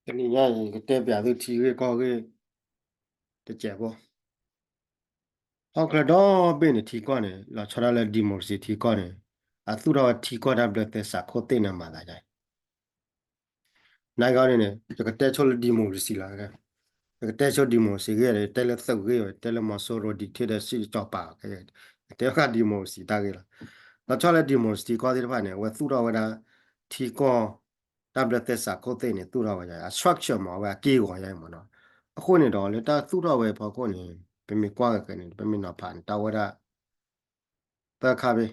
တနံၤညါအံၤ ကတဲပၠးသုထံဂ့ၢ်ကီၢ်ဂ့ၢ်တစဲးဖိ, ဟီၣ်ခိၣ်ဒီဘ့ၣ်န့ၣ် ထံကီၢ်န့ၣ် လီၤဆီဒၣ်တၢ်လၢ democracy ထံကီၢ်န့ၣ် အသူၣ်ထီၣ်ဝဲထံကီၢ်တၢ်ဘျၢသဲစးခိၣ်သ့ၣ်န့ၣ်မၤသးဒ်အံၤ နာ်က့န့ၣ် ယကတဲဆိလၢ democracy လီၤ. ယကတဲဆိ democracy ဂ့ၢ်ဒီး ယတဲလၢသုးဂ့ၢ်ဝဲ ယတဲလၢမီၤစိရိၤ dictatorship စီၤပၤ, ယတဲဃာ် democracy တၢ်ဂ့ၢ်လီၤ. လီၤဆီလၢ democracy ထံကီၢ်သ့ၣ်တဖၣ်န့ၣ် အဝဲသူၣ်ထီၣ်ဝဲဒၣ် ထံကီၢ် တၢ်ဘျၢသဲစးခိၣ်သ့ၣ်န့ၣ် သူၣ်ထီၣ်ဝဲဒၣ် အ structure မ့ၢ် အဝဲအက့ၢ်အဂီၤယါအံၤမ့ၢ်နီၤ. အဃိန့ၣ်ဒီး လၢတၢ်သူၣ်ထီၣ်ဝဲအဖီခိၣ်န့ၣ် ပမ့ၢ်ကွၢ်က့ၤန့ၣ် ပမ့ၢ်နီၤဖးန့ၣ် တၢ်အိၣ်ဝဲဒၣ် သၢခါဘ့ၣ်,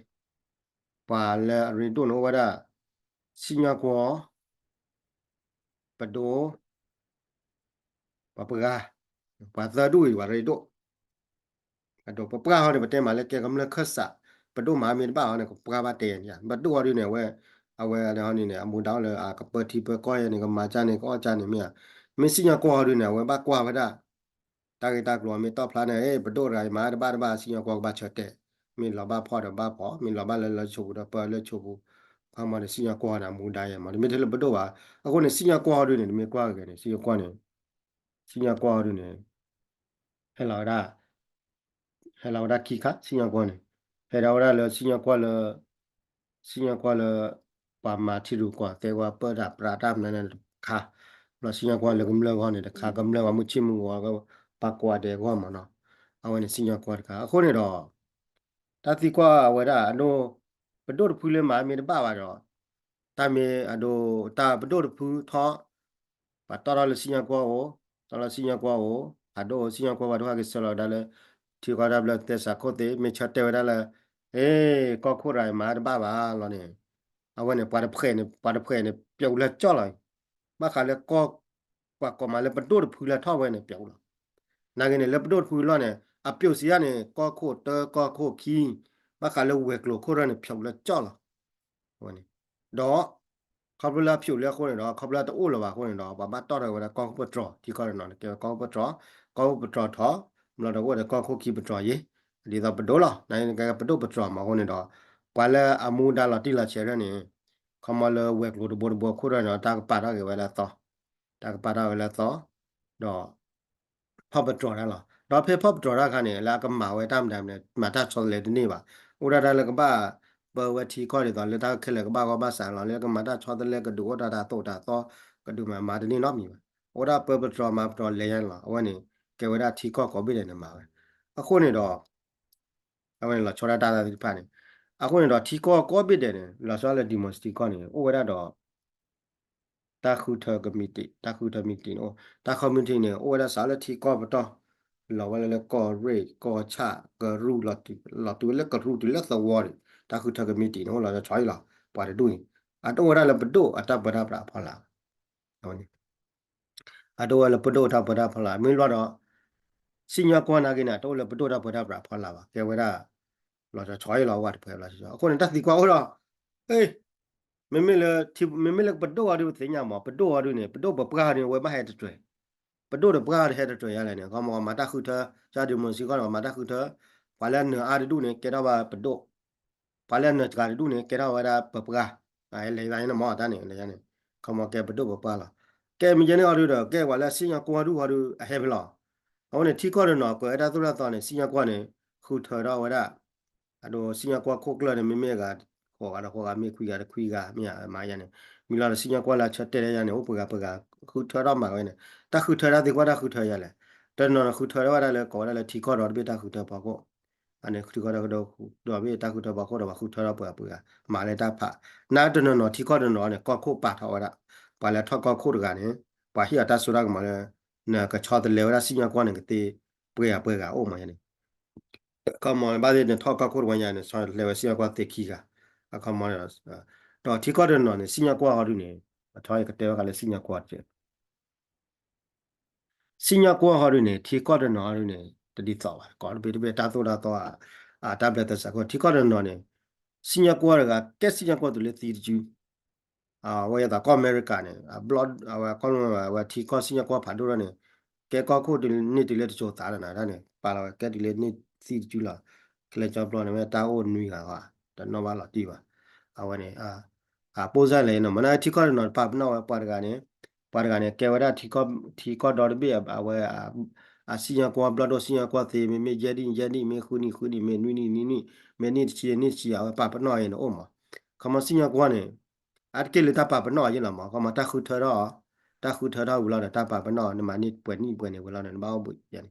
ပှၤလၢအရ့ဒိၣ်န့ၣ်အိၣ်ဝဲဒၣ် စံၣ်ညီၣ်ကွီၢ်, ပဒိၣ်, ပှၤပှၢ်, ပှၤသၢဒူၣ်အံၤ ပှၤရ့ဒိၣ်, အဒိ ပပှၢ်ဟီဒီး ပတဲမးလၢကဲကမျၢၢ်ခၢၣ်စး, ပဒိၣ်မၤမ့ၢ်တဘၣ်ဟီန့ၣ် ကပှၢ်ဘၣ်တဲယါ, ပဒိၣ်ဟီဒုန့ၣ် အဝဲ, အဝဲန့ၣ် အမူဒါအိၣ်လၢအကပၢထံပၢကီၢ်ယါန့ၣ် ကမၤကၢ်န့ၣ် ကအီၣ်ကၢ်န့ၣ်မ့ၢ်ဧါ, မ့ၢ်စံၣ်ညီၣ်ကွီၢ်ဟီဒုန့ၣ် အဝဲဘၣ်ကွၢ်ဝဲဒၣ် တၢ်ဂ့ၢ်တၢ်ကျိၤမ့ၢ်တီၢ်ဖျါန့ၣ် ပဒိၣ်တဂၤအံၤမၤတဘၣ်တဘၣ် စံၣ်ညီၣ်ကွီၢ်ကဘၣ်ဆၢတဲာ်, မ့ၢ်လီၤဘၣ်ဖီၣ်ဒီးဘၣ်ဖီၣ်, မ့ၢ်လီၤဘၣ်လၢလၢဆိပူၤဒီးပၢလၢဆိပူၤ, ခီမီဒီးစံၣ်ညီၣ်ကွီၢ်န့ၣ် အမူဒါယါမး တမ့ၢ်ထဲလၢပဒိၣ်ဘၣ်. အဃိန့ၣ် စံၣ်ညီၣ်ကွီၢ်ဟီဒုန့ၣ် တမ့ၢ်ကွၢ်က့ၤန့ၣ် စံၣ်ညီၣ်ကွီၢ်န့ၣ်, စံၣ်ညီၣ်ကွီၢ်ဟီဒုန့ၣ် ဟဲလီၤဝဲဒၣ်, ဟဲလီၤဝဲဒၣ်ခံခါ စံၣ်ညီၣ်ကွီၢ်န့ၣ်, ဟဲဒၣ်ဝဲဒၣ်လၢစံၣ်ညီၣ်ကွီၢ်လၢ, စံၣ်ညီၣ်ကွီၢ်လၢ ပှၤမၤထံရူၢ်ကီၢ်သဲကွၢ်ပၢတၢ်ပြးတၢ်မနုၤန့ၣ်တခါ, ဘျီစံၣ်ညီၣ်ကွီၢ်လၢကမျၢၢ်ဂီၢ်န့ၣ်တခါ ကမျၢၢ်ပှၤမုၢ်ဆ့ၣ်မုၢ်ဂီၤ ပှၤကိးဂၤဒဲးအဂီၢ်မးနီၤ, အဝဲန့ၣ်စံၣ်ညီၣ်ကွီၢ်တခါ. အဃိန့ၣ်ဒီး တၢ်သံကွၢ်ဝဲဒၣ်အဒိ, ပဒိၣ်တဖုလၢမၤမ့ၢ်တဘၣ်ဘၣ်ဒီး, တၢ်မ့ၢ်အဒိ, တၢ်ပဒိၣ်တဖုထီၣ်, ပှၤတီၣ်ထီၣ်လၢစံၣ်ညီၣ်ကွီၢ်အိၣ်, တီၣ်လၢစံၣ်ညီၣ်ကွီၢ်အိၣ်, ဖးဒိၣ်အိၣ် စံၣ်ညီၣ်ကွီၢ်ပှၤတဖၣ်က့ၤဆၢလီၤဝဲဒၣ်လၢ, ထံကီၢ်တၢ်ဘျၢသဲစးခိၣ်သ့ၣ် မ့ၢ်ဆၢတဲာ်ဝဲဒၣ်လၢ, အ့, ကီၢ်ခိၣ်တဂၤအံၤမၤတဘၣ်ဘၣ်လီၤန့ၣ်, အဝဲန့ၣ် ပှၤတဖှဲးန့ၣ်, ပှၤတဖှဲးန့ၣ် ပျီလၢကၠီၣ်လီၤအံၤ, ဘၣ်ဃးလၢကီၢ်, ပှၤကိးမးလၢပဒိၣ်တဖုလၢထီၣ်ဝဲန့ၣ် ပျီလီၤ. နာ်က့န့ၣ် လၢပဒိၣ်တဖုလီၢ်န့ၣ် အပျီစံးယါန့ၣ် ကီၢ်ခိၣ်တၢ ကီၢ်ခိၣ်ခံ, ဘၣ်ဃးလၢဝဲၤကျိၤခိၣ်ရၢၢ်န့ၣ် ပျီလၢကၠီၣ်လီၤ. ဒီး ခီဖျိလၢအဖျိးလၢအဃိန့ၣ်ဒီး ခီဖျိလၢတအိၣ်လၢၤဘၣ်အဃိန့ၣ်ဒီး ပှၤဘၣ်တီၣ်ထီၣ်ဝဲဒၣ်ကီၢ်ခိၣ်ပတြီၤ ထံကီၢ်တနီၤန့ၣ် ကဲဝဲကီၢ်ခိၣ်ပတြီၤ, ကီၢ်ခိၣ်ပတြီၤထီၣ်, ဘျီဒီးအိၣ်ဒီးကီၢ်ခိၣ်ခံပတြီၤယ့ၣ်, ဒ်သိးပဒိၣ်လီၤ. နာ်က့န့ၣ် ကဲပဒိၣ်ပတြီၤမးအဃိန့ၣ်ဒီး ပှၤလၢအမူဒါလီၤတံၢ်လီၤဆဲးရၢၢ်န့ၣ် ခီမီလၢဝဲၤကျိၤတဘိတဘိခိၣ်ရၢၢ်န့ၣ် တၢ်ကပာ်ထီၣ်က့ၤဝဲလၢအသီ တၢ်ကပာ်ထီၣ်ဝဲလၢအသီ, ဒီး ဖီၣ်ပတြီၤတၢ်လီၤ. ဒီးဖဲဖီၣ်ပတြီၤတၢ်အခါန့ၣ် လၢအကမၤဝဲတၢ်မနုၤမနုၤ မၤတၢ်ဆီတလဲတန့ၢ်ဘၣ်. အိၣ်ဒၣ်တၢ်လၢကဘၣ်ပၢဝဲထံကီၢ်ဒ်သိး လၢတၢ်ခဲလၢာ်ကဘၣ်ဂီၢ်ဘၣ်စးလီၤ. လၢကမၤတၢ်ဆီတလဲကဒုးအိၣ်တၢ်တၢ်သိၣ်တၢ်သီ ကဒုးမၤမၤတန့ၢ်နီတမံၤဘၣ်. အိၣ်ဒၣ်ပၢပတြီၤမၤပတြီၤလဲၤညါန့ၣ်လီၤ. အဝဲန့ၣ် ကဲဝဲဒၣ်ထံကီၢ်ကိးဘ့ၣ်ဒဲးန့ၣ်မၤဝဲ. အဃိန့ၣ်ဒီး အဝဲန့ၣ်လီၤဆီဒၣ်တၢ်သ့ၣ်တဖၣ်န့ၣ်, အဃိန့ၣ်ဒီးထံကီၢ်ကိးဘ့ၣ်ဒဲးန့ၣ် လီၤဆီလၢ democracy ထံကီၢ်န့ၣ် အိၣ်ဝဲဒၣ်ဒီး တၢ်ဃုထၢကမံးတံာ်, တၢ်ဃုထၢကမံးတံာ်န့ၣ်အိၣ်, တၢ်ဃုထၢကမံးတံာ်န့ၣ် အိၣ်ဝဲဒၣ်စးလၢထံကီၢ်ပတီၢ်, လီၤဝဲလၢလၢကီၢ်ရ့ၣ် ကီၢ်ဆၣ် ကရူၢ် လီၤတုၤဝဲလၢကရူၢ်တုၤလၢသဝီန့ၣ် တၢ်ဃုထၢကမံးတံာ်န့ၣ် အိၣ်လီၤဆီအံၤလီၤ. ပှၤတဒူၣ်န့ၣ် အတအိၣ်ဝဲဒၣ်လၢပဒိၣ်အတၢ်ပၢတၢ်ပြးအဖီလာ် အတအိၣ်ဝဲလၢပဒိၣ်တၢ်ပၢတၢ်ပြးအဖီလာ် မ့ၢ်လီၤဒီး စံၣ်ညီၣ်ကွီၢ်နာ်က့န့ၣ် အတအိၣ်လၢပဒိၣ်တၢ်ပၢတၢ်ပြးအဖီလာ်ဘၣ်. ကဲဝဲဒၣ် လီၤဆီဆီအံၤလီၤ ဝဲတဖုလီၤဆီဆီ. အဃိန့ၣ် တၢ်သံကွၢ်အိၣ်ဒီး မ့မ့ၢ်လၢပဒိၣ်အီၤဒုးပသ့ၣ်ညါမး ပဒိၣ်အီၤဒုးန့ၣ် ပဒိၣ်ပပှၢ်အီၤဒုး အဝဲဘၣ်ဟဲတတြဲၤ, ပဒိၣ်ဒီးပှၢ်အီၤဒီးဟဲတတြဲၤယါလဲၣ်န့ၣ် ခီမီမၤတၢ်ဃုထၢ ကၠီဒုးမုၢ်စံဃီဒီးမၤတၢ်ဃုထၢ, ပှၤလၢအနၢၤအါတဒူၣ်န့ၣ် ကဲထီၣ်ဘၣ်ပဒိၣ် ပှၤလၢအနၢၤစှၤတဒူၣ်န့ၣ် ကဲထီၣ်ဝဲဒၣ်ပပှၢ်, လဲၤသးန့ၣ်မ့ၢ်တၢ်န့ၣ် လဲၤန့ၣ် ခီမီကဲပဒိၣ်ပပှၢ်လီၤ. ကဲမ့ၢ်ယဲန့ၣ်အီၤဒုးဒီး ကဲပှၤလၢစံၣ်ညီၣ်ကွီၢ်ဒုးအီၤဒုးအဟဲဖဲလီၤ. အဃိန့ၣ် ထံကီၢ်တနီၤကွဲးဝဲတၢ်သိၣ်တၢ်သီန့ၣ် စံၣ်ညီၣ်ကွီၢ်န့ၣ် ဃုထၢထီၣ်ဝဲဒၣ် အဒိ စံၣ်ညီၣ်ကွီၢ်ခိၣ်ကျၢၢ်န့ၣ် မ့မ့ၢ်အဂၤ ဃိးဂၤဒီးဃိးဂၤ မ့ၢ်ခွံဂၤဒီးခွံဂၤ မ့ၢ်မၤယါန့ၣ် မ့ၢ်လီၤဒီးစံၣ်ညီၣ်ကွီၢ်လၢအဆၢတဲာ်တၢ်ယါန့ၣ် အိၣ်ပှဲၤဂၤပှဲၤဂၤ ဃုထၢထီၣ်မၤဝဲန့ၣ် တၢ်ဃုထၢတၢ်သံကွၢ်တၢ်ဃုထၢယါလဲၣ်. တနီၤန့ၣ်ဃုထၢထီၣ်ဝဲဒၣ်လၢကိးဝဲဒၣ်လၢထံကီၢ်ဒီတဘ့ၣ်တၢ်ဃုထၢဖီခိၣ်, အန့ၣ်ထံကီၢ်ဒီတဘ့ၣ်တၢ်ဃုထၢဖီခိၣ်ဒီးပှၤဃုထၢထီၣ်ပှဲၤဂၤပှဲၤဂၤ မၤလၢတၢ်ဖး, နတနီၤနီၤထံကီၢ်တနီၤန့ၣ် ကီၢ်ခိၣ်ပာ်ထီၣ်ဝဲဒၣ်, ပှၤလဲၤထီၣ်ကီၢ်ခိၣ်တဂၤန့ၣ် ပှၤဟ့ၣ်အီၤတၢ်စိတၢ်ကမီၤလၢ နကဆီတလဲဝဲဒၣ်စံၣ်ညီၣ်ကွီၢ်န့ၣ်ကသ့ ပှဲၤဂၤပှဲၤဂၤအိၣ်မးန့ၣ် အခီမီဘၣ်သ့ၣ်နထီၣ်ကီၢ်ခိၣ်တဝီညါန့ၣ် ဆီတလဲဝဲစံၣ်ညီၣ်ကွီၢ်သ့ခံဂၤ, အခီမီ ဒီးထံကီၢ်တနီၤန့ၣ် စံၣ်ညီၣ်ကွီၢ်ဟီဒုန့ၣ် အထီယကတဲဝဲဃာ်လၢစံၣ်ညီၣ်ကွီၢ်တကဲ စံၣ်ညီၣ်ကွီၢ်ဟီဒုန့ၣ် ထံကီၢ်တနီၤဟီဒုန့ၣ် တဒ်သိးဘၣ် ကိးတဘ့ၣ်တဘ့ၣ်တၢ်သိၣ်တၢ်သီ အတၢ်ဘျၢသဲစးခိၣ် ထံကီၢ်တနီၤန့ၣ် စံၣ်ညီၣ်ကွီၢ်တဂၤ ကဲစံၣ်ညီၣ်ကွီၢ်တုၤလၢသံတစု အဝဲယသးကီၢ်အမဲရကၤန့ၣ် အဘျီ အဝဲကီၢ် အဝဲထံကီၢ်စံၣ်ညီၣ်ကွီၢ်ဖးဒိၣ်ထီၣ်န့ၣ် ကဲကီၢ်ခိၣ်န့ၢ်တုၤလၢတစိၤသးလၢနၤန့ၣ် ပာ်လီၤဝဲကဲတုၤလၢန့ၢ်သံတစုလီၤ. ခဲလၢာ်ကၠီဘျီန့ၣ် မ့ၢ်တၢ်အိၣ်နွံဂၤဃီ တနီၣ်ဘၣ်လီၤတံၢ်ဘၣ်. အဝဲန့ၣ် အပိၢ်စၢ်လဲၣ်နီၤ မ့ၢ်နထံကီၢ်တနီၤတပာ်ပနီၣ်ဝဲပှၤတဂၤန့ၣ် ပှၤတဂၤန့ၣ် ကဲဝဲဒၣ်ထံကီၢ်ဒီတဘ့ၣ် အဝဲ အစံၣ်ညီၣ်ကွီၢ်ဘျီၣ်ဒိၣ် စံၣ်ညီၣ်ကွီၢ်သ့ မ့မ့ၢ်ယဲၢ်နံၣ် ယဲၢ်နံၣ် မ့ၢ်ဃုနံၣ် ဃုနံၣ် မ့ၢ်နွံနံၣ် နွံနံၣ် မ့ၢ်နံၣ်တဆံ နံၣ်တဆံ အဝဲပာ်ပနီၣ်အံၤန့ၣ်အိၣ်မး. ခီမီစံၣ်ညီၣ်ကွီၢ်န့ၣ် အါတက့ၢ်လၢတၢ်ပာ်ပနီၣ်အယဲၢ်လီၤမး. ခီမီတၢ်ဃုထၢထီၣ် တၢ်ဃုထၢထီၣ်ဝံၤလီၤဒီး တၢ်ပာ်ပနီၣ် နမၤန့ၢ်ပှဲၤနံၣ်ပှဲၤနံၣ်ဝံၤလီၤဒီး နဘၣ်အိၣ်ဘှံးယဲၢ်န့ၣ်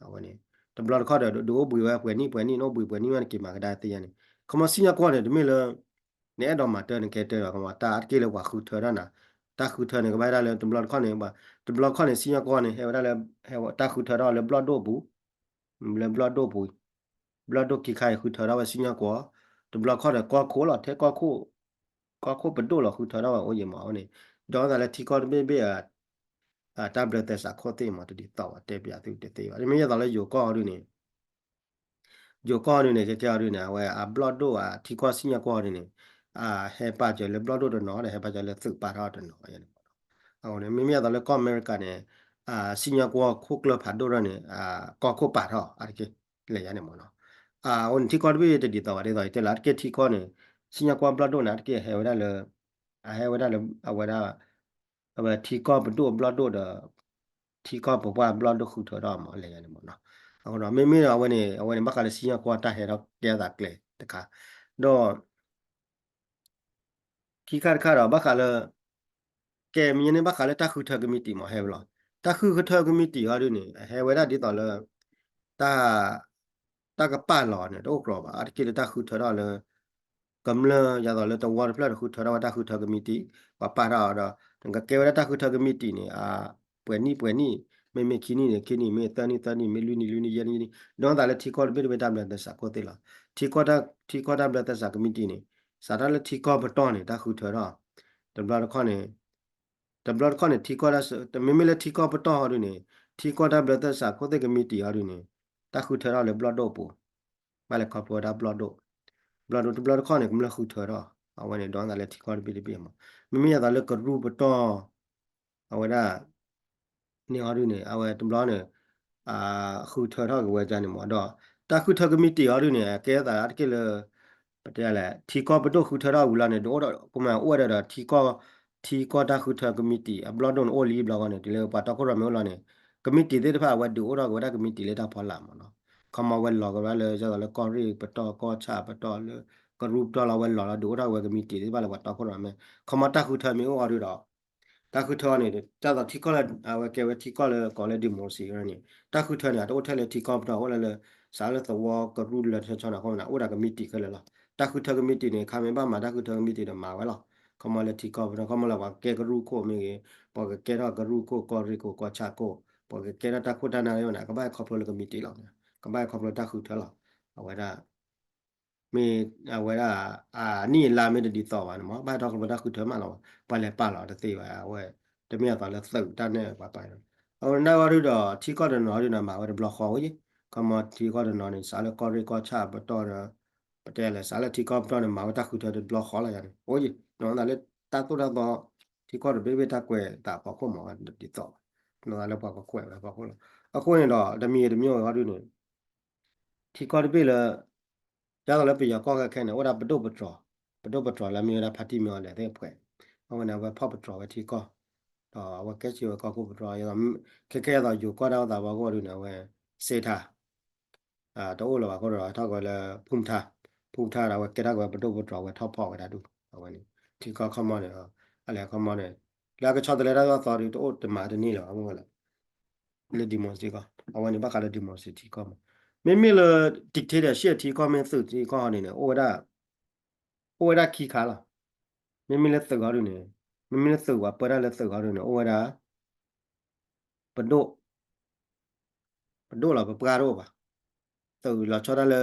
အဝဲန့ၣ် တဘျီတခီၣ်ဒီး ဒုးအိၣ်ဘှံးဝဲပှဲၤနံၣ်ပှဲၤနံၣ် နအိၣ်ဘှံးပှဲၤနံၣ်ဝဲနက့ၤမၤကဒါသ့ယဲၢ်န့ၣ်. ခီမီစံၣ်ညီၣ်ကွီၢ်န့ၣ် တမ့ၢ်လၢ နအဲၣ်ဒိးမၤတၢ်နကဲတၢ်ဘၣ် ခီမီတၢ်အါတက့ၢ်လၢပှၤဃုထၢထီၣ်နၤ, တၢ်ဃုထၢန့ၣ် ကဘၣ်ဟဲဒၣ်လၢတဘျီတခီၣ်န့ၣ် တဘျီတခီၣ်န့ၣ် စံၣ်ညီၣ်ကွီၢ်န့ၣ် ဟဲဝဲဒၣ်လၢ ဟဲတၢ်ဃုထၢထီၣ်လၢဘျီၣ်ဒိၣ်ပူၤ လၢဘျီၣ်ဒိၣ်ပူၤ ဘျီၣ်ဒိၣ်ခံခါအံၤဃုထၢထီၣ်ဝဲစံၣ်ညီၣ်ကွီၢ်, တဘျီတခီၣ်ဒီးကီၢ်ခိၣ်လီၤ ထဲကီၢ်ခိၣ် ကီၢ်ခိၣ်ပဒိၣ်လီၤဃုထၢထီၣ်ဝဲအိၣ်ယဲၢ်မးအဝဲန့ၣ်, ဒီးသးလၢထံကီၢ်တဘ့ၣ်ဘ့ၣ် တၢ်ဘျၢသဲစးခိၣ်သ့ၣ်မး တဒ်သိးဘၣ် တဲပျးသုတသ့ဘၣ်. မ့မ့ၢ်ယဲသိးလၢယိၤကီၢ်အီၤဒုန့ၣ် ယိၤကီၢ်ဒုန့ၣ် ကဲကဲအီၤဒုန့ၣ် အဝဲအဘျီၣ်ဒိၣ်အထံကီၢ်စံၣ်ညီၣ်ကွီၢ်အီၤဒုန့ၣ် ဟဲပာ်စၢၤလၢဘျီၣ်ဒိၣ်တနီၤဒီး ဟဲပာ်စၢၤလၢသုးပာ်ထီၣ်တနီၤယဲၢ်န့ၣ်မး. အဝဲန့ၣ် မ့မ့ၢ်ယဲသိးလၢကီၢ်အမဲရကၤန့ၣ် စံၣ်ညီၣ်ကွီၢ်ခိၣ်ကျၢၢ်ဖးဒိၣ်ထီၣ်န့ၣ် ကီၢ်ခိၣ်ပာ်ထီၣ်အါတက့ၢ် လဲၤယဲၢ်န့ၣ်မးနီၤ. အဝဲန့ၣ်ထံကီၢ်တဘ့ၣ်တဒ်သိးဘၣ် ဒ်သိးယတဲလၢ အါတက့ၢ်ထံကီၢ်န့ၣ် စံၣ်ညီၣ်ကွီၢ်ဘျီၣ်ဒိၣ်န့ၣ် အါတက့ၢ်ဟဲဝဲဒၣ်လၢ အဟဲဝဲဒၣ်လၢ အဝဲဒၣ် အဝဲထံကီၢ်ပဒိၣ်ဘျီၣ်ဒိၣ်ဒီး ထံကီၢ်ပပှၢ်ဘျီၣ်ဒိၣ်ဃုထၢထီၣ်မး လဲၤယဲၢ်န့ၣ်မးနီၤ. အဃိဒီး မ့မ့ၢ်ဒီးအဝဲန့ၣ် အဝဲန့ၣ်ဘၣ်ဃးလၢစံၣ်ညီၣ်ကွီၢ်တၢ်ဟဲထီၣ်ကဲအသးကျဲတခါ ဒီး ခံခါတခါဒီး ဘၣ်ဃးလၢ ကဲမ့ၢ်န့ၣ်ဘၣ်ဃးလၢတၢ်ဃုထၢကမံးတံာ်မးဟဲဝဲလီၤ. တၢ်ဃုထၢကမံးတံာ်အီၤဒုန့ၣ် ဟဲဝဲဒၣ်ဒ်သိးလၢ တၢ် တၢ်ကပာ်လီၤန့ၣ် တအိၣ်ကြီဘၣ် အါတက့ၢ်လၢတၢ်ဃုထၢထီၣ်လၢ ကမျၢၢ်ယဲသိးလၢတဝီတဖျၢၣ်တဃုထၢထီၣ်ဝဲတၢ်ဃုထၢကမံးတံာ် ပှၤပာ်ထီၣ်အီၤဒီး နကကဲဝဲဒၣ်တၢ်ဃုထၢကမံးတံာ်န့ၣ် ပှဲၤနံၣ်ပှဲၤနံၣ် မ့မ့ၢ်ခံနံၣ်န့ၣ် ခံနံၣ် မ့ၢ်သၢနံၣ်သၢနံၣ် မ့ၢ်လွံၢ်နံၣ်လွံၢ်နံၣ်ယဲၢ်နံၣ် ဒီးသးလၢထံကီၢ်တဘ့ၣ်တဘ့ၣ်တၢ်ဘျၢသဲစးခိၣ်သ့ၣ်လီၤ. ထံကီၢ် ထံကီၢ်တၢ်ဘျၢသဲစးကမံးတံာ်န့ၣ် စးထီၣ်လၢထံကီၢ်ပတီၢ်န့ၣ် တၢ်ဃုထၢထီၣ် တဘျီတခီၣ်န့ၣ် တဘျီတခီၣ်န့ၣ် ထံကီၢ်တၢ် မ့မ့ၢ်လၢထံကီၢ်ပတီၢ်ဟီဒုန့ၣ် ထံကီၢ်တၢ်ဘျၢသဲစးခိၣ်သ့ၣ်ကမံးတံာ်ဟီဒုန့ၣ် တၢ်ဃုထၢထီၣ်လၢဘျီၣ်ဒိၣ်ပူၤ ဘၣ်လဲၤခီဖျိဝဲဒၣ်ဘျီၣ်ဒိၣ် ဘျီၣ်ဒိၣ်တဘျီတခီၣ်န့ၣ် ကမျၢၢ်ဃုထၢထီၣ် အဝဲန့ၣ်ဒီးသးလၢထံကီၢ်တဘ့ၣ်တဘ့ၣ်မး မ့မ့ၢ်ယဲသိးလၢကရူၢ်ပတီၢ် အဝဲဒၣ် န့ၣ်ဟီဒုန့ၣ် အဝဲတဘျီန့ၣ် ဃုထၢထီၣ်က့ၤဝဲဒ်န့ၣ်မး ဒီးတၢ်ဃုထၢကမံးတံာ်ဟီဒုန့ၣ် ကဲသးအါတက့ၢ်လၢ ပတဲလဲၣ် ထံကီၢ်ပဒိၣ်ဃုထၢထီၣ်ဝံၤလီၤန့ၣ် ဒုးအိၣ်ဒီး ကမၤအိၣ်ဝဲဒၣ်ဒီး ထံကီၢ် ထံကီၢ်တၢ်ဃုထၢကမံးတံာ် အဘျီၣ်ဒိၣ်န့ၣ်အိၣ်လံဘျီဂီၢ်န့ၣ် တုၤလၢပှၤတီခိၣ်ရိၣ်မဲအိၣ်လီၤန့ၣ် ကမံးတံာ်သ့ၣ်တဖၣ်အဝဲဒုးအိၣ်ထီၣ်က့ၤဝဲဒၣ်ကမံးတံာ်လၢတၢ်ဖီလာ်မးနီၤ ခီမီဝဲလီၤက့ၤဝဲဒၣ်လၢ ယဲသိးလၢကီၢ်ရ့ၣ်ပတီၢ် ကီၢ်ဆၣ်ပတီၢ်လၢ ကရူၢ်ပတီၢ်လီၤဝဲလီၤလီၤ ဒုးအိၣ်ထီၣ်က့ၤဝဲကမံးတံာ်သ့ၣ်တဖၣ်လၢပှၤတီခိၣ်ရိၣ်မဲ ခီမီတၢ်ဃုထၢမ့ၢ်အိၣ်အီၤဒုဒီး တၢ်ဃုထၢန့ၣ် ဒ်သိးထံကီၢ်လၢ အဝဲကဲဝဲထံကီၢ်လၢကိးလၢ democracy န့ၣ် တၢ်ဃုထၢန့ၣ် အတအိၣ်ထဲလၢထံကီၢ်ပတီၢ် အိၣ်လၢလၢ စးလၢသဝီကရူၢ်လၢထၢဆီန့ၣ် အဃိန့ၣ် အိၣ်ဒီးကမံးတံာ်ခဲလၢာ်လီၤ. တၢ်ဃုထၢကမံးတံာ်န့ၣ် ခါမ့ၢ်ဘၣ်မၤတၢ်ဃုထၢကမံးတံာ်ဒီးမၤဝဲလီၤ. ခီမီလၢထံကီၢ်ပတီၢ် ခီမီလၢပှၤကဲကရူၢ်ခိၣ်မ့ၢ်ဂ့ၤ ပှၤကကဲထီၣ်ကရူၢ်ခိၣ် ကီၢ်ရ့ၣ်ခိၣ် ကီၢ်ဆၣ်ခိၣ် ပှၤကကဲထီၣ်တၢ်ခိၣ်တၢ်နၢ်ဝဲန့ၣ် ကဘၣ်ဟဲခီဖျိလၢကမံးတံာ်လီၤ. ကဘၣ်ဟဲခီဖျိတၢ်ဃုထၢလီၤ. အဝဲဒၣ် မ့ၢ်အဝဲဒၣ် အနံၣ်အလါမ့ၢ်တဒ်သိးဘၣ်န့ၣ်မး ဘၣ်ဟဲထီၣ်ခီဖျိတၢ်ဃုထၢမးလီၤ. ပှၤလဲၤပာ်လီၤတသ့ဘၣ် အဝဲ တမ့ၢ်အသးလၢသုးတၢ်နဲၣ်ပှၤပာ် အဝဲဒၣ်ဝဲဒုဒီး ထံကီၢ်တနီၤဒုန့ၣ် မၤဝဲတဘျီဃီဝဲယဲ ခီမီထံကီၢ်တနီၤန့ၣ် စးလၢကီၢ်ရ့ၣ်ကီၢ်ဆၣ်ပတီၢ်ဒီး ပတဲလဲၣ် စးလၢထံကီၢ်ပတီၢ်န့ၣ် မၤဝဲတၢ်ဃုထၢတဘျီဃီလီၤယၤန့ၣ် အိၣ်ယဲ နီၢ်သးလၢတၢ်သိၣ်တၢ်သီ ထံကီၢ်တဘ့ၣ်ဘ့ၣ်တၢ်ကွဲးသးဖီခိၣ်မးဝဲတဒ်သိးဘၣ် နီၢ်သးလၢပှၤကကွဲးဝဲဖီခိၣ်လီၤ. အဃိန့ၣ်ဒီး တမံၤတမံၤဝဲဟီဒုန့ၣ် ထံကီၢ်တဘ့ၣ်လၢ ဒ်သိးလၢပယီၤကီၢ်ခဲခဲန့ၣ် အိၣ်ဒၣ်ပဒိၣ်ပတြီၤ ပဒိၣ်ပတြီၤလၢမ့ၢ်ဝဲဒၣ်ဖါတံၢ်မ့ၢ်အီၤလဲၣ်သ့ၣ်ဖှဲး အဝဲန့ၣ် အဝဲဖီၣ်ပတြီၤဝဲထံကီၢ် ဒီးအဝဲကဲစံးဝဲကီၢ်ခိၣ်ပတြီၤ ခဲခဲအသိးယိၤကီၢ်ဒၣ်အိၣ်သးဘၣ်ဂီၢ်ဒုန့ၣ် အဝဲ စ့ထါ တအိၣ်လၢၤဘၣ်အဃိဒီး ထီၣ်က့ၤဝဲလၢ ဖူမထါ ဖူမထါဒီး အဝဲကဲထီၣ်က့ၤဝဲပဒိၣ်ပတြီၤဝဲထီၣ်ဖီၣ်ဝဲဒၣ်ဒု အဝဲန့ၣ် ထံကီၢ်ခီမီန့ၣ် အလဲၤခီမီန့ၣ် လၢအကဆီတလဲတၢ်သိၣ်တၢ်သီဒု တအိၣ်တမၤတန့ၢ်လၢၤဘၣ် မ့ၢ်ဝဲလၢ လၢ democracy ထံကီၢ် အဝဲန့ၣ်ဘၣ်ဃးလၢ democracy ထံကီၢ်မး မ့မ့ၢ်လၢ dictatorship ထံကီၢ်မ့ၢ်သုးထံကီၢ်ဟီန့ၣ်န့ၣ် အိၣ်ဝဲဒၣ် အိၣ်ဝဲဒၣ်ခံခါလီၤ. မ့မ့ၢ်လၢသုးဟီဒုန့ၣ် မ့မ့ၢ်လၢသုးပှၤပၢတၢ်လၢသုးဟီဒုန့ၣ် အိၣ်ဝဲဒၣ် ပဒိၣ် ပဒိၣ်လီၤ ပပှၢ်တအိၣ်ဘၣ်. သုးလီၤဆီဒၣ်လၢ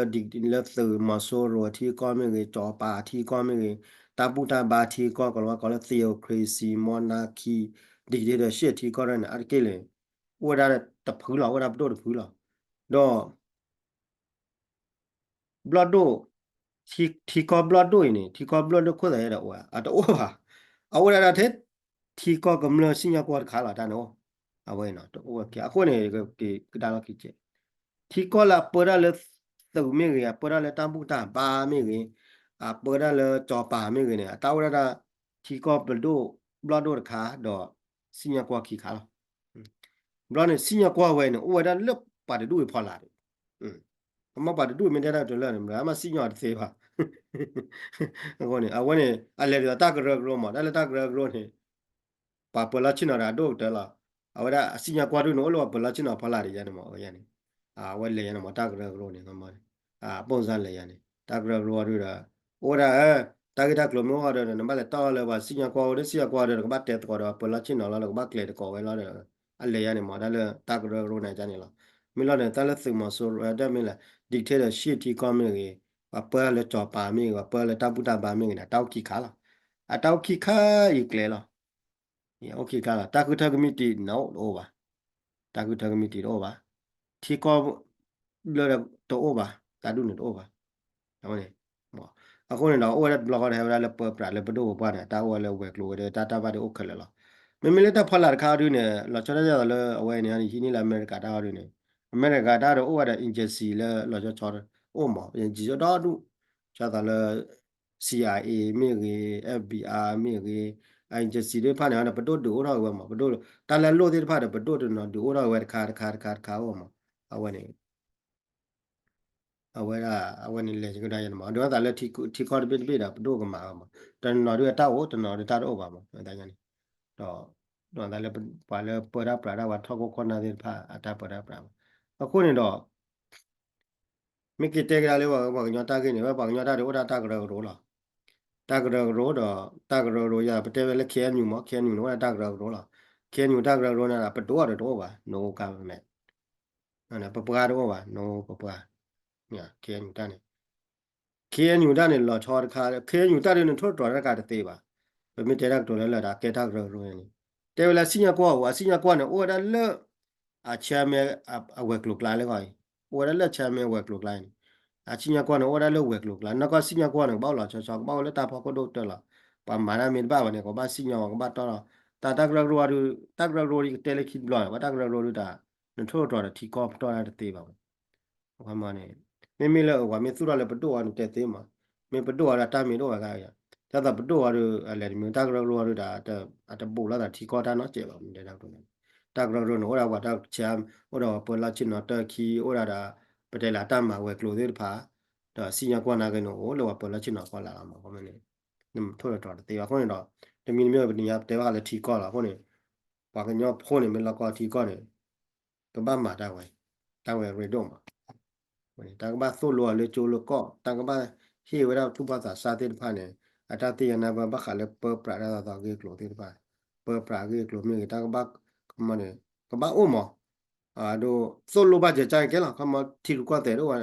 လၢသုးမီၤစိရိၤထံကီၢ်မ့ၢ်ဂ့ၤ စီၤပၤထံကီၢ်မ့ၢ်ဂ့ၤ တၢ်ဘူၣ်တၢ်ဘါထံကီၢ် ကိးလီၤဝဲကိးလၢ theocracy monarchy dictatorship ထံကီၢ်န့ၣ် အါတက့ၢ်လၢ အိၣ်ဝဲဒၣ်တဖုလီၤ အိၣ်ဝဲဒၣ်ပဒိၣ်တဖုလီၤ. ဒီး ဘျီၣ်ဒိၣ် ထံကီၢ်ဘျီၣ်ဒိၣ်အံၤန့ၣ် ထံကီၢ်ဘျီၣ်ဒိၣ်ခိၣ်သးယဲဒီးအိၣ်ဧါ အတအိၣ်ဘၣ်. အအိၣ်ဒၣ်ဒၣ်ထဲ ထံကီၢ်ကမျၢၢ်စံၣ်ညီၣ်ကွီၢ်တခါလီၤ တၢ်န့ၣ်အိၣ် အဝဲအံၤနီၤ တအိၣ်ဝဲက့ၤ အဃိန့ၣ် ကဒါလီၤခံကဲး ထံကီၢ်လၢအပၢတၢ်လၢသုးမ့ၢ်ဂ့ၤ အပၢတၢ်လၢတၢ်ဘူၣ်တၢ်ဘါမ့ၢ်ဂ့ၤ အပၢတၢ်လၢစီၤပၤမ့ၢ်ဂ့ၤန့ၣ် အတၢ်အိၣ်ဝဲဒၣ်ဒၣ် ထံကီၢ်ပဒိၣ် ဘျီၣ်ဒိၣ်တခါ ဒီး စံၣ်ညီၣ်ကွီၢ်ခံခါလီၤ. ဘျီန့ၣ် စံၣ်ညီၣ်ကွီၢ်ဝဲန့ၣ် အိၣ်ဝဲဒၣ်လၢပှၤတဒူၣ်အဖီလာ်ဒီး ကမၣ်ပှၤတဒူၣ်မ့ၢ်တဲတၢ်ကတိၤလၢာ်န့ၣ် မ့ၢ်မ့ၢ်စံၣ်ညီၣ်တသ့ဘၣ်. အဃိန့ၣ် အဝဲန့ၣ် အလဲၤဒ်သိးတၢ်ကရၢကရိမး တၢ်လၢတၢ်ကရၢကရိန့ၣ် ပှၤပၢၤလီၢ်ဆ့ၣ်နီၤဒီးအဒိၣ်ကတၢၢ်လီၤ. အဝဲဒၣ်အစံၣ်ညီၣ်ကွီၢ်ဒုန့ၣ် အိၣ်လၢပှၤပၢၤလီၢ်ဆ့ၣ်နီၤဖီလာ်ဒ်ယဲန့ၣ်မး အဝဲန့ၣ် အဝဲလဲၤယဲန့ၣ်မး တၢ်ကရၢကရိန့ၣ် အ ပုံစံ လဲၤယဲန့ၣ် တၢ်ကရၢကရိဒုဒီး အိၣ်ဝဲဒၣ် တၢ်ဂ့ၢ်တၢ်ကျိၤမ့ၢ်အိၣ်ဒီး နဘၣ်လဲၤတီၢ်လၢပှၤစံၣ်ညီၣ်ကွီၢ်အိၣ်ဒီး စံၣ်ညီၣ်ကွီၢ်ဒီး နကဘၣ်တဲသကိးဒီးပှၤပၢၤလီၢ်ဆ့ၣ်နီၤလီၤ နကဘၣ်ကျဲၤသကိးဝဲလီၤဒီး အလဲၤယဲန့ၣ်မး တၢ်လၢတၢ်ကရၢကရိန့ၣ်န့ၣ်လီၤ. မ့ၢ်လီၤန့ၣ် တၢ်လၢသုးမီၤစိရိၤ တၢ်မ့ၢ်လဲၣ် dictatorship ထံကီၢ်မ့ၢ်ဂ့ၤ ပှၤပၢလၢစီၤပၤမ့ၢ်ဂ့ၤ ပှၤပၢလၢတၢ်ဘူၣ်တၢ်ဘါမ့ၢ်ဂ့ၤန့ၣ် တၢ်အိၣ်ခံခါလီၤ. အတၢ်အိၣ်ခံခါအံၤကျဲလီၤ. အိၣ်ခံခါလီၤ. တၢ်ဃုထၢကမံးတံာ်န့ၣ်တအိၣ်ဘၣ်. တၢ်ဃုထၢကမံးတံာ်တအိၣ်ဘၣ်. ထံကီၢ်လၢတအိၣ်ဘၣ်. တၢ်ဒူၣ်န့ၣ်တအိၣ်ဘၣ်. အဃိန့ၣ်ဒီး အိၣ်ဝဲဒၣ်တဘျီဃီဒီး ဟဲဝဲဒၣ်လၢပၢပြးလၢပဒိၣ်ပပှၢ်န့ၣ် တၢ်အိၣ်ဝဲလၢဝဲၤကျိၤဝဲၤဒၢး တၢ်တၢ်ဘၣ်ဒုးအိၣ်ခဲလၢာ်လီၤ. မ့မ့ၢ်လၢတၢ်ဖီလာ်တခါအီၤဒုန့ၣ် လီၤဆီဒၣ်တၢ်သိးလၢအဝဲန့ၣ် ဟံးန့ၢ်လၢအမဲရကၤတၢ်အီၤဒုန့ၣ် အမဲရကၤတၢ်ဒီးအိၣ်ဝဲဒီး agency လၢလီၤဆီဆီအိၣ်မး agency ဒီဒူၣ် ဆီသိးလၢ CIA မ့ၢ်ဂ့ၤ FBI မ့ၢ်ဂ့ၤ agency သ့ၣ်တဖၣ်န့ၣ် ပဒိၣ်ဒုးအိၣ်ထီၣ်က့ၤဝဲမး ပဒိၣ် တၢ်လၢအလိၣ်သ့ၣ်တဖၣ်ဒီး ပဒိၣ်တနီၤဒုးအိၣ်ထီၣ်က့ၤဝဲတခါတခါတခါတခါအိၣ်မး အဝဲန့ၣ် အဝဲဒၣ် အဝဲန့ၣ်လဲၤကဒါယဲန့ၣ်မး ဒ်သိးလၢထံကီၢ်တဘ့ၣ်တဘ့ၣ်ဒီး ပဒိၣ်ကမၤဝဲမး တနီၤဒုးအတၢ်အိၣ် တနီၤဒုးတၢ်တအိၣ်ဘၣ်မး န့ၣ် ဒီး ဒီးသးလၢပှၤလၢပၢတၢ်ပြးတၢ် ပှၤထီၣ်ခိၣ်ခိၣ်နၢ်သ့ၣ်တဖၣ် အတၢ်ပၢတၢ်ပြးမး အဃိန့ၣ်ဒီး မ့ၢ်က့ၤတဲကဒါလၢပှၤကညီတၢ်ဂ့ၢ်န့ၣ် ဝဲပှၤကညီတၢ်ဒုးအိၣ်ဒၣ်တၢ်ကရၢကရိလီၤ. တၢ်ကရၢကရိဒီး တၢ်ကရၢကရိယၤ ပတဲဝဲလၢ KNU မး KNU န့ၣ် အိၣ်ဒၣ်တၢ်ကရၢကရိလီၤ. KNU တၢ်ကရၢကရိန့ၣ် ပဒိၣ်အီၤဒီးတအိၣ်ဘၣ် no government ပပှၤတအိၣ်ဘၣ် no ပပှၤ KNU တၢ်န့ၣ် KNU တၢ်န့ၣ် လီၤဆီတခါ KNU တၢ်ဒုးန့ၣ် ထိၣ်သတြီၤတၢ်တခါတသ့ဘၣ်. ပမ့ၢ်တဲတၢ်ကတိၤလၢလၢာ်ဒီး ကဲတၢ်ကရၢကရိန့ၣ် တဲဝဲလၢစံၣ်ညီၣ်ကွီၢ်အိၣ် အစံၣ်ညီၣ်ကွီၢ်န့ၣ် အိၣ်ဝဲဒၣ်လၢ အ chairman အဝဲၤကျိၤကျါလၢဂီၢ်အံၤ အိၣ်ဝဲဒၣ်လၢ chairman ဝဲၤကျိၤကျါအံၤန့ၣ် အစံၣ်ညီၣ်ကွီၢ်န့ၣ် အိၣ်ဝဲဒၣ်လၢဝဲၤကျိၤကျါ နီၢ်ကီၢ်စံၣ်ညီၣ်ကွီၢ်န့ၣ် ကဘၣ်အိၣ်လီၤဆီဆီ ကဘၣ်အိၣ်လၢတၢ်ဖီခိၣ်ဒိၣ်ကတၢၢ်လီၤ. ပှၤမၤတၢ်မ့ၢ်တဘၣ်ဘၣ်န့ၣ် ကဘၣ်စံၣ်ညီၣ်ဝဲ ကဘၣ်တီၢ်လီၤ. တၢ်တၢ်ကရၢကရိဒုး တၢ်ကရၢကရိဒ်ကတဲလၢခံတဘျီန့ၣ် ဝဲတၢ်ကရၢကရိဒုးတၢ် နထိၣ်သတြီၤဒီးထံကီၢ်ပတီၢ်တၢ်တသ့ဘၣ်မး မ့မ့ၢ်လၢအဝဲမ့ၢ်သူၣ်ထီၣ်လၢပဒိၣ်အီၤန့ၣ်တဲသ့မး မ့ၢ်ပဒိၣ်အီၤဒီးတၢ်မ့ၢ်တအိၣ်ဝဲဂၤ ဒ်သိးပဒိၣ်အီၤဒီး အလဲၤတမံၤ တၢ်ကရၢကရိအီၤဒီး အတဘူးလိာ်သးထံကီၢ်တၢ်နီတစဲးဘၣ် မ့ၢ်တဲဒၣ် တၢ်ကရၢကရိန့ၣ် အိၣ်ဒၣ်ပှၤတၢ်ဆဲး အိၣ်ဒီးပှၤပၢၤလီၢ်ဆ့ၣ်နီၤတၢ်ခံ အိၣ်ဒၣ်ဒီး ပတဲလၢတၢ်မၤဝဲၤကျိၤသ့ၣ်တဖၣ် ဒီးစံၣ်ညီၣ်ကွီၢ်နာ်က့န့ၣ် အိၣ်လၢပှၤပၢၤလီၢ်ဆ့ၣ်နီၤဖီလာ်လီၤမး အဃိန့ၣ် နထိၣ်သတြီၤတသ့ဘၣ် အဃိန့ၣ်ဒီး တမံၤတမံၤပနံၤညါပတဲဘၣ်ဃးလၢထံကီၢ်လီၤ အဃိန့ၣ် ပှၤကညီဖိန့ၣ် မ့ၢ်လီၢ်ကီၢ်ထံကီၢ်န့ၣ် ကဘၣ်မၤတၢ်ဝဲ တၢ်ဝဲရ့ဒိၣ်မး တၢ်ကဘၣ်သိၣ်လိအီၤလၢကၠိလၢကီၢ် တၢ်ကဘၣ်ဟ့ၣ်ဝဲဒၣ်သူၣ်ဘီၣ်သးစၢ်သ့ၣ်တဖၣ်န့ၣ် အတၢ်သ့ၣ်ညါနၢ်ပၢၢ်ဘၣ်ဃးလၢပၢပြးတၢ်သးသီအဂ့ၢ်အကျိၤသ့ၣ်တဖၣ် ပၢပြးအဂ့ၢ်အကျိၤမ့ၢ်ဂ့ၤ တၢ်ကဘၣ် ကမန့ၣ် ကဘၣ်အိၣ်မး အဒိ သိၣ်လိဘၣ်စၢၤကဲလီၤ ခီမီထံရူၢ်ကီၢ်သဲးတအိၣ်ဝဲ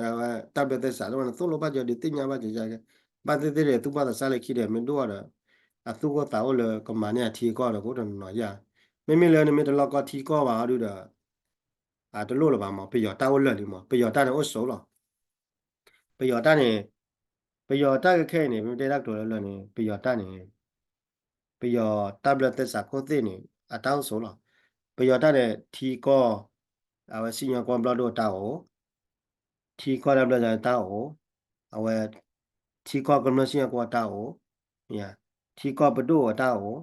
တၢ်ဘျၢသဲစးတအိၣ်ဝဲန့ၣ် သိၣ်လိဘၣ်စၢၤဒုးသ့ၣ်ညါဘၣ်စၢၤကဲ ဘၣ်သ့ၣ်သ့ၣ်ဒီးသူၣ်ဘီၣ်သးစၢ်လၢခံဒီး မ့ၢ်ဒိၣ်အီၤဒီး အသူၣ်အိၣ်သးအိၣ်လၢကမၤန့ၢ်အထံအကီၢ်ဒီး ကအိၣ်တနီၤနီၤယါ မ့မ့ၢ်လၢနမ့ၢ်တလီၢ်ကီၢ်ထံကီၢ်ဘၣ်အီၤဒုဒီး အတလိၣ်လၢၤဘၣ်မး ပယီၤတၢ်အိၣ်လၢာ်လံမး ပယီၤတၢ်န့ၣ်အိၣ်ဆိးလီၤ ပယီၤတၢ်န့ၣ် ပယီၤတၢ်ခဲခဲအံၤန့ၣ် ပမ့ၢ်တဲတၢ်ကတိၤလၢလၢာ်န့ၣ် ပယီၤတၢ်န့ၣ် ပယီၤတၢ်ဘျၢသဲစးခိၣ်သ့ၣ်န့ၣ် အတၢ်အိၣ်ဆိးလီၤ ပယီၤတၢ်န့ၣ် ထံကီၢ် အဝဲစံၣ်ညီၣ်ကွီၢ်ဘျီၣ်ဒိၣ်တၢ်အိၣ် ထံကီၢ်တၢ်ဘျၢသဲစးတၢ်အိၣ် အဝဲ ထံကီၢ်ကမျၢၢ်စံၣ်ညီၣ်ကွီၢ်တၢ်အိၣ် ထံကီၢ်ပဒိၣ်အတၢ်အိၣ်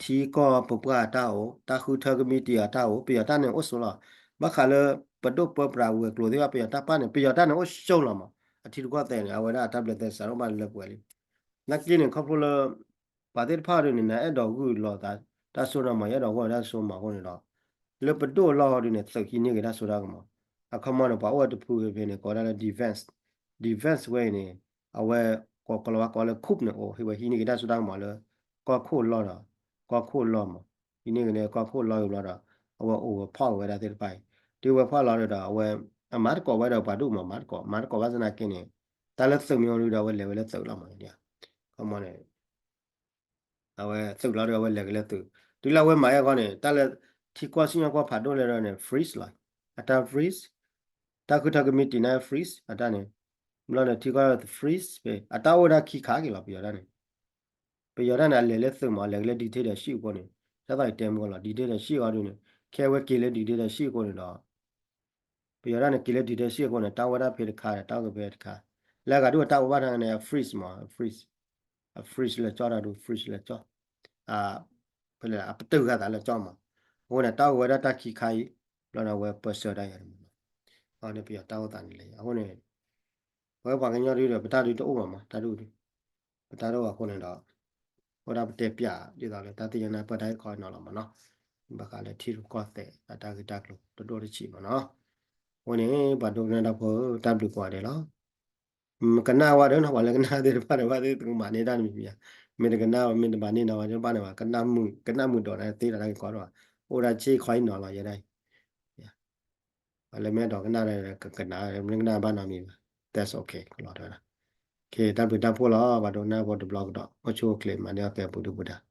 ထံကီၢ်ပပှၢ်အတၢ်အိၣ် တၢ်ဃုထၢကမံးတံာ်အတၢ်အိၣ် ပယီၤတၢ်န့ၣ်အိၣ်ဆိးလီၤ ဘၣ်ဃးလၢပဒိၣ်ပၢပြးဝဲၤကျိၤသ့ၣ်တဖၣ် ပယီၤတၢ်ပၢ်န့ၣ် ပယီၤတၢ်န့ၣ်အိၣ်ဆိးလီၤမး အထံရူၢ်ကီၢ်သဲးန့ၣ် အဝဲဒၣ်အတၢ်ဘျၢသဲစးတအိၣ်ဘၣ်လၢပှဲၤလံ နာ်က့န့ၣ် ခီဖျိလၢ ပှၤသ့ၣ်တဖၣ်ဒုန့ၣ် နအဲၣ်ဒိးဂုာ်လီၤသး တၢ်စိတၢ်ကမီၤ ယအဲၣ်ဒိးဂုာ်လီၤတၢ်စိတၢ်ကမီၤအဃိန့ၣ်ဒီး လၢပဒိၣ်အလီၢ်ဒုန့ၣ် သုးဟံးန့ၢ်က့ၤတၢ်စိတၢ်ကမီၤ အခီပညီန့ၣ် ပှၤအိၣ်ဝဲတဖုဖဲန့ၣ် ကိးဝဲဒၣ်လၢ defense defense ဝဲအံၤန့ၣ် အဝဲ ကိးလီၤဝဲကိးလၢ coup န့ၣ် အိၣ်ဟံးဝဲဟံးန့ၢ်က့ၤတၢ်စိတၢ်ကမီၤလၢ ကီၢ်ခိၣ်လီၢ်ဒီး ကီၢ်ခိၣ်လီၢ်မး ဟံးန့ၢ်က့ၤလၢကီၢ်ခိၣ်လီၢ်ဝံၤဘျီဒီး အဝဲအိၣ်ဝဲဖီၣ်ဝဲဒၣ်သ့ၣ်တဖၣ်အံၤ တုၤဝဲဖီၣ်လီၤဒီး အဝဲ အမၤသကိးဝဲဒီးပှၤဒိၣ်မး မၤသကိး မၤသကိးဘၣ်ဆၣ်သနာ်က့န့ၣ် တၢ်လၢသုးမ့ၢ်အိၣ်ဒုဒီး အဝဲလဲၤဝဲလၢသုးလီၤမး ခီမီန့ၣ် အဝဲသုးလီၤဒီး အဝဲလဲၤက့ၤလၢသုး တုၤလၢအဝဲမၤအဲၣ်ဃီန့ၣ် တၢ်လၢထံကီၢ်စံၣ်ညီၣ်ကွီၢ်ဖးဒိၣ်လဲၣ်ဒီးန့ၣ် freeze လီၤ အတၢ် freeze တၢ်ဃုထၢကမံးတံာ်န့ၣ် freeze အတၢ်န့ၣ် ဘျီန့ၣ် ထံကီၢ် freeze ဖဲ အတၢ်အိၣ်ဝဲဒၣ်ခံခါက့ၤလီၤ ပယီၤတၢ်န့ၣ် ပယီၤတၢ်န့ၣ် အလဲၤလၢသုးမး အလဲၤက့ၤလၢ dictatorship အဃိန့ၣ် ဒ်သိးယတဲမုၢ်ကီၢ်လီၤ dictatorship အီၤဒုန့ၣ် ခဲဝဲက့ၤလၢ dictatorship အဃိန့ၣ်ဒီး ပယီၤတၢ်န့ၣ် က့ၤလၢ dictatorship အဃိန့ၣ် တၢ်အိၣ်ဝဲဒၣ်ဖဲတခါဒီး တၢ်အိၣ်က့ၤဖဲတခါ လၢအဂၤဒုးတၢ်အိၣ်ဘၣ်တၢ်န့ၣ် freeze မး freeze အ freeze လၢကၠီတၢ်ဒု freeze လၢကၠီ အ ဖဲလဲၣ် အပတုာ်ဃာ်သးလၢကၠီမး. အဃိန့ၣ် တၢ်အိၣ်ဝဲဒၣ်တၢ်ခံခါအံၤ ဘျီဒီးအဝဲပၢဆှၢတၢ်ယၤန့ၣ်မးနီၤ. အဃိန့ၣ် ပယီၤတၢ်အိၣ်သးန့ၣ်လဲၣ် အဃိန့ၣ် ပဝဲပှၤကညီဒုဒီး ပတၢ်ဒုတအိၣ်ဘၣ်မး တၢ်ဒုဒု ပတၢ်ဒုအိၣ်အဃိန့ၣ်ဒီး အိၣ်ဒၣ်ပတဲပၠးဒ်သိးလၢတၢ်သ့ၣ်ညါနၢ်ပၢၢ်တၢ်ဂ့ၢ်ခီအံၤနီၤလီၤမးနီၤ. ဘၣ်ဃးလၢထံရူၢ်ကီၢ်သဲးအတၢ်ဂ့ၢ်တၢ်ကျိၤတဒိၣ်တဆံးမးနီၤ. အဃိန့ၣ် ပှၤဒိကနၣ်တၢ်ဖိ တၢ်ဘျုးကိးဂၤဒဲးလီၤ. ကနၣ်ဝဲဒီးနီၤ ပှၤလၢကနၣ်သ့ၣ်တဖၣ်ဒီး ဘၣ်သ့ၣ်တကမၤန့ၢ်တၢ်တမံၤမံၤဧါ. မ့ၢ်တကနၣ် မ့ၢ်တမၤန့ၢ်နီၤ ဘၣ်န့ၣ်ဘၣ် ကနၣ်မုာ် ကနၣ်မုာ်ဒိးန့ၣ်သ့ဒီးတၢ်ဂ့ၢ်ကီဒီး အိၣ်ဒၣ်ဆ့ခီအံၤနီၤလီၤ ယဲဒၣ်အံၤ ပှၤလၢမ့ၢ်အဲၣ်ဒိးကနၣ်ဒီးကနၣ် မ့ၢ်ကနၣ်ဘၣ်နီတမံၤဘၣ် that's okay ကလီၤတဲဝဲဒၣ်. တၢ်ဘျုးတၢ်ဖှိၣ်လီၤ ပှၤဒိကနၣ်ဖိတဘျီကဒီး အိၣ်ဆူၣ်အိၣ်ချ့ မၤန့ၢ်အီၣ်ကဲပူၤဒုပူၤဒါ